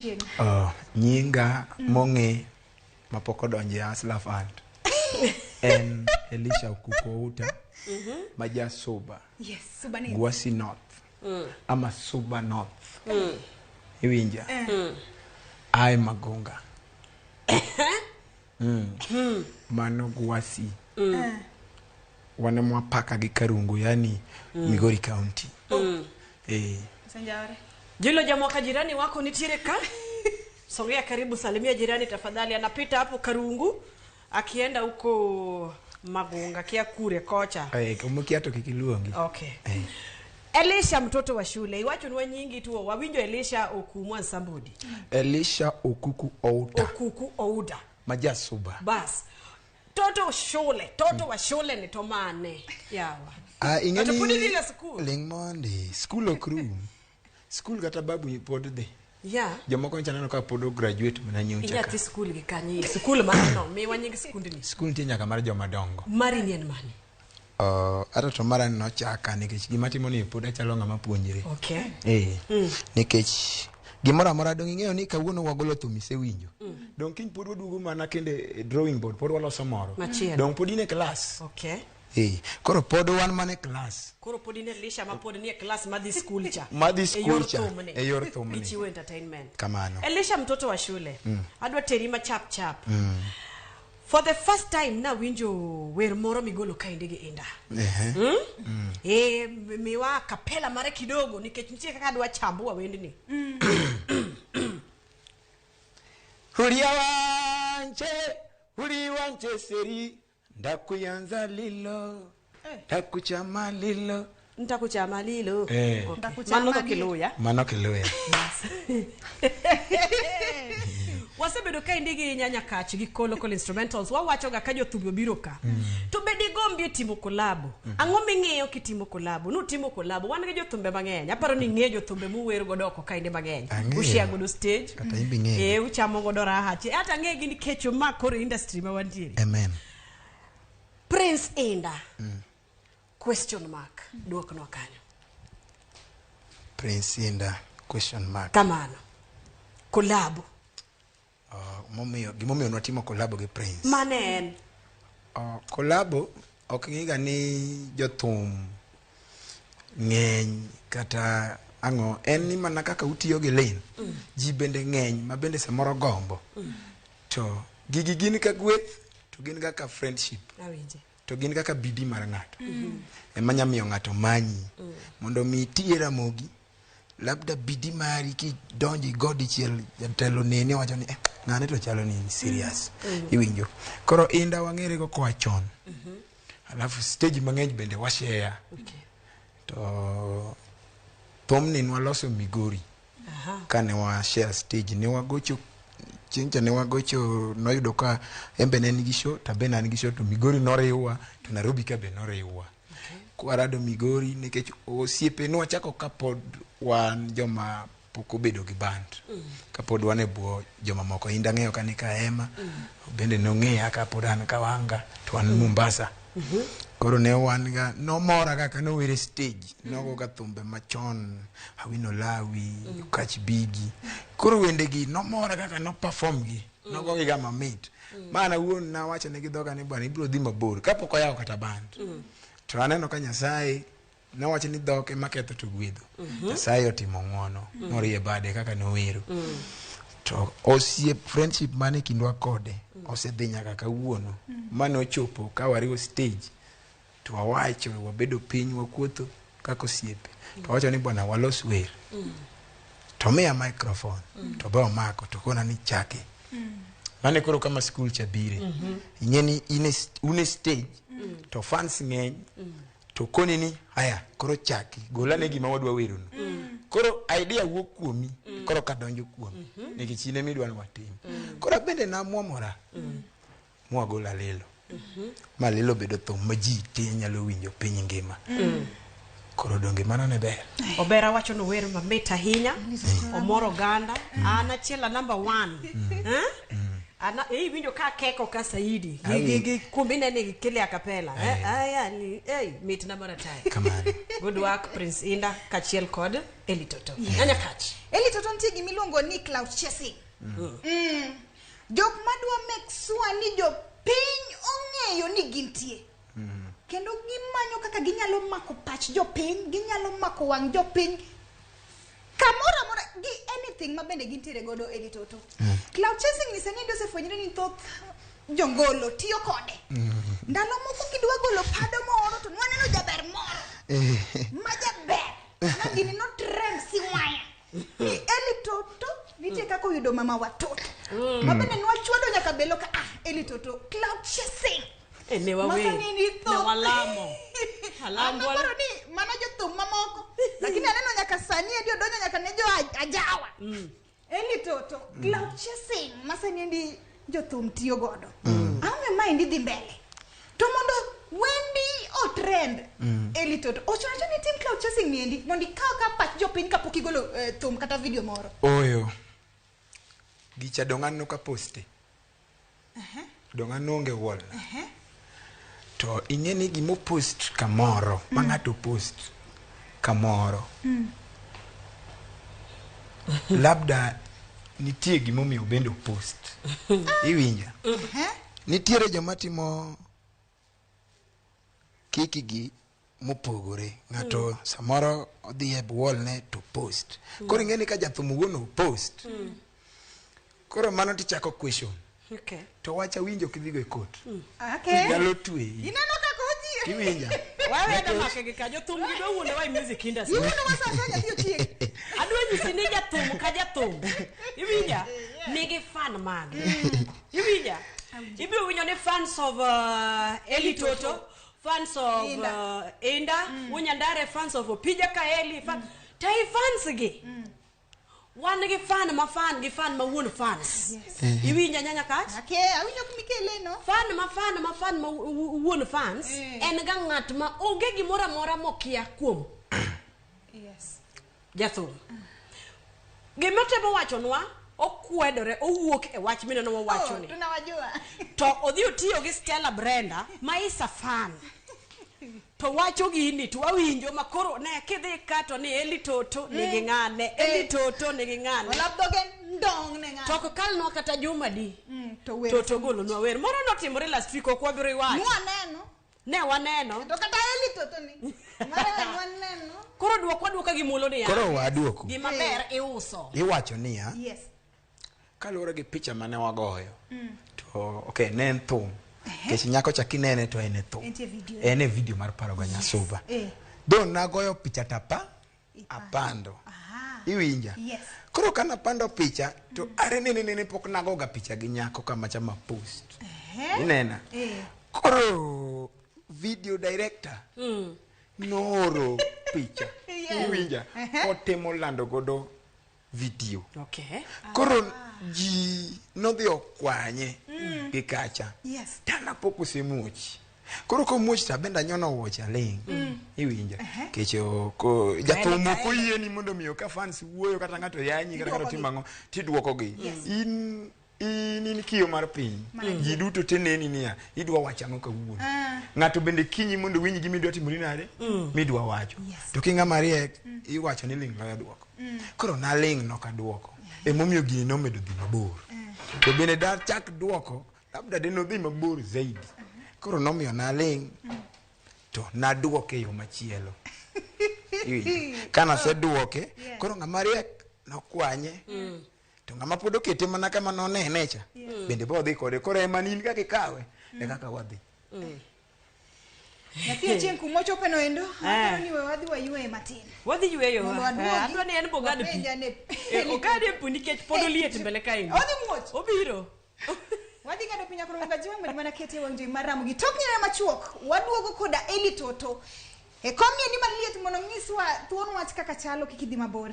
Chieng'. Oh, nyinga mong'e mapok odonjo e Hustler Fund en Elisha Okuku Outa ma ja Suba, Yes, Suba ni. Gwasi North ama Suba North. Iwinja? Ae Magunga. Mano Gwasi. Wan ema wapaka gi Karungu, yani Migori County. Eh. Osenjawore. Jilo jamwaka jirani wako nitiere ka. Songea karibu, salimia jirani tafadhali. Anapita hapo Karungu akienda huko Magunga kia kure kocha. Eh, umukia to kik iluongi. Okay. Eh. Elisha mtoto wa shule iwachonwa nyingi tu wawinjo Elisha okumwa somebody. Elisha Okuku Outa Okuku Ouda. ma ja Suba. Bas. Toto shule, toto wa shule ni tomane. Yawa. Ah, ing'e Kata ni pod idhi e skul? Ling mondi. Skul ok rum. Skul kata babu pod dhi. Yeah. Jomoko nyocha aneno ka pod o graduate mana nyocha ka. Inyathi skul gi kanye? Skul mano, miwa nying skundni. Skul nitie nyaka mar joma dongo. Mari ni en mane? Ata to mara ni nochaka nikech gima atimo ni pod achalo ng'ama puonjre. Okay. Eh. Nikech gimoro amora dong ing'eyo ni kawuono wagolo thum isewinjo. Dong kiny pod waduogo mana kendo e drawing board pod waloso moro. Machielo. Dong pod in e class. Okay. Eh. Koro pod wan mana e class. Koro pod in Elisha ma pod nie class madhi skul cha. Madhi E skul yor cha, thumni. e yor thumni. Gichiwo entertainment. Kamano. Elisha mtoto wa shule. Adwa teri ma chap chap. For the first time nawinjo wer moro migolo kaendi gi Indah. Ehe. Eh, miwa kapela mare kidogo nikech nitie kaka adwa chambua wendni. Huria wanje, huri wanje seri, ndakuyanza lilo, ndakuchama lilo. Nitakuchama lilo. Eh. Okay. Nitakuchama Mano dho lilo. Kiluya. Mano Kiluya. Wasebedo kaendi gi Nyanya Kach gi Kolokol Instrumentals. Wawachoga ka jothumbe obiro ka. To be digombie timo kolabo. Ang'o ming'iyo kitimo kolabo? Nutimo kolabo. Wan gi jothumbe mang'eny. Aparo ni ing'eyo jothumbe muwer godo oko kaendi mang'eny. Ang'eyo. Ushare godo stage. Kata in be ing'eyo. Eh, uchamo godo raha. Hata ang'egi nikech ma koro industry ma wantiere. Amen. Prince Indah. Question mark. Duoknwa kanyo. Prince Indah question mark. Kamano. Kolabo. Momiyo gimomiyo nwatimo kolabo gi Prince. Mane en. Kolabo ok ng'iga ni jothum ng'eny kata ang'o en ni mana kaka utiyo gi Lin ji bende ng'eny ma bende samoro gombo to gigi gin ka gweth to gin kaka friendship Awinje. to gin kaka bidii mar ng'ato ema nya miyo ng'ato manyi mondo mi iti e Ramogi labda bidii mari kidonjo igo dichiel jatelo neni owacho ni eh, ng'ane to chalo ni serious iwinjo koro Indah wang'ere go koa chon alafu stage mang'eny bende washare Okay. to thumni nwaloso Migori kane wa share stage ne wagocho chieng' cha ne wagocho noyudo ka en be ne en gi show to abe ne an gi show to Migori noriwwa to Nairobi ka be noriwwa kwarado Migori nikech osiepe nwachako kapod wan joma pok obedo gi band kapod wan e bwo joma moko Indah ang'eyo ka ni Kahema bende nong'eya kapod an Kawanga to wan Mombasa koro ne wan ga nomora ga kanower e stage nogo ga thumbe machon Awino Lawi Okach Bigi koro wendegi nomora kaka no perform gi nogogi ga mamit ma an awuon nawachone gi dhoga ni bwana ibiro dhi mabor kapok oyawo kata band to aneno ka Nyasaye nowacho ni dhok ema ketho to gwedho Nyasaye otimo ng'uono morie bade kaka nowero to osiep friendship mane kindwa kode osedhi nyaka kawuono mane ochopo ka wariwo stage to wawacho wabedo piny wakuotho kaka osiepe to wawacho ni bwana walos wer to miya microphone to be omako to kona ni chake mane koro kama skul cha bire ing'e ni in e un e stage to fans ng'eny to koni ni haya koro chaki golane gima wadwa werono koro idea wuok kuomi koro kadonjo kuomi nikech in ema idwa ni watim koro abende namuomora mwagolo alilo ma alilo obedo thum ma ji te nyalo winjo piny ngima koro donge mano ne ber Obera wacho ni wer mamit ahinya omoro oganda an achiel a number one. Eh? Ana iwinjo ka keko ka saidi. Gi Awinjo. gi gi kuminene gi kele acapella. Eh. Eh, aya ni eh mit na maratay. Kamano. Good work Prince Inda kachiel kod Eli Toto. Nyanya Kach. Eli Toto nitie gimiluongo ni cloud chasing. Jok madwa make sure ni jopiny ong'eyo ni gintie. Kendo gimanyo kaka ginyalo mako pach jopiny, ginyalo mako wang' jopiny kamoro amora gi anything ma bende gintiere godo Eli Toto. Cloud chasing ni sani osefwenyore ni thoth jongolo tiyo kode. Ndalo moko kidwa golo pado moro to nwaneno jaber moro ma jaber ma gini no trend siwaya ni Eli Toto nitie kaka oyudo mama watoto ma bende nwachwado nyaka belo ka ah Eli Toto cloud chasing Eh, ne wawe. Masani ni Ne thoth. walamo. An Alambo. naparo ni mana jothum mamoko lakini aneno nyaka sani endi odonjo nyaka ne jo ajawa Eli Toto cloud chasing ma sani endi jothum tiyo godo ang'o maendi dhi mbele to mondo wendi o trend Eli Toto ochuno achuna ni itim cloud chasing ni endi mondo ikaw ka pach jopiny kapok igolo thum kata video moro Oyo. Gicha dong' aneno ka poste. Dong' an onge wall. To ing'e ni gimo post kamoro, ma ng'ato post kamoro. Labda nitie gimomiyo bende post. Iwinja? Nitiere joma timo kiki gi mopogore. Ng'ato samoro odhi e wall ne to post. Koro ing'e ni ka jathum wuon o post. Koro mano tichako question. Okay. To wach awinjo kidhigo e court. Okay. Nyalo tweyi. Ineno kaka oji Iwinja? Wawe make gi ka jothum gi dwa wuondowa e music industry. iwuono wasasa nyathi ochieng Adwa nyisi ni jathum ka jathum. Iwinja? Nigi fan mage. Iwinja? Ibiro winjo ni fans of Eli Toto, fans of Inda. Inda, Wunyandare, fans of Opija Kaeli, fan. To i fans gi. Wan gi fan ma fan gi fan ma wuon fans. Iwinja Nyanya Kach? Okay, awinjo kumikele no Fan ma fan ma fan ma wuon fans en ga ng'at ma onge gimoro amora mokia kuom yes jathum. Gima otemo wachonwa okwedore owuok e wach mineno wawacho ni. Oh, tunawajua To odhi otiyo gi Stella Brenda ma is a fan. To wacho gini to wawinjo ma koro ne kidhi ka to ni Eli Toto nigi ng'ane, Eli Toto nigi ng'ane. olap dhoge ndong ne ng'ato To ok kalnwa kata juma di. To wer To togolonwa wer. Moro notimore last week ok wabiro iwacho. nwaneno Ne waneno. to kata Eli Toto ni mara nwaneno Koro dwokwa dwoka gi muolo niya. Koro waduoku. Gima ber iuso. Iwacho niya, yes kaluwore gi picha mane wagoyo. To okay, ne en thum. Nikech nyako cha kinene to en e thum. Entie video. En e video mar Paro ga Nyasuba. Eh. Do nagoyo picha tapa apando. Aha. Iwinja? Yes. Koro kana pando picha to are nene nene pok nagoga picha gi nyako kama cha ma post. Inena? Eh. Koro video director nooro picha. Yes. Iwinja? Kotemo lando godo video. Okay. Koro ji nodhi okwanye gi kacha. Yes. Tana pok osemuoch. Koro komuoch to abende anyono wuoch aling'. Iwinja? Kech oko jathum ok oyieni mondo miyo ka fans wuoyo kata ng'ato yanyi kata ng'ato timo ang'o tiduokogi. In in kiyo mar piny. Ji duto te neni niya idwa wacho ang'o kawuono. Ng'ato bende kinyi mondo winj gima idwa timori nade midwa wacho. Yes. To king'ama riek iwacho ni ling' loyo duoko. Koro naling' nok aduoko. Emomiyo gini nomedo dhi mabor. To bende dachak duoko labda de nodhi mabor zaidi. Koro nomiyo naling' to naduoke e yo machielo. Iwinjo? Kanaseduoke, koro ng'ama riek nokwanye. To ng'ama pod okete mana kama nonene cha, bende bodhi kode. Koro ema in kaka ikawe, e kaka wadhi. Nyathi achieng' kumochope no endo Eh. aparo ni we wadhi wayueye matin Wadhi yueyo. Mondo waduogi. Adwa ni en bogad pi. Wapenj ane. Eh, ogad e pi nikech pod oliet mbele kaendi. Odhi muoch Obiro. Wadhi ng'ado piny akoro mga jiwang' med mana kete wang' jowi mar Ramogi. Tok nyere machuok, waduogo koda Eli Toto. E kom niendi maliet mondo onyiswa thuon wach kaka chalo kik idhi mabor.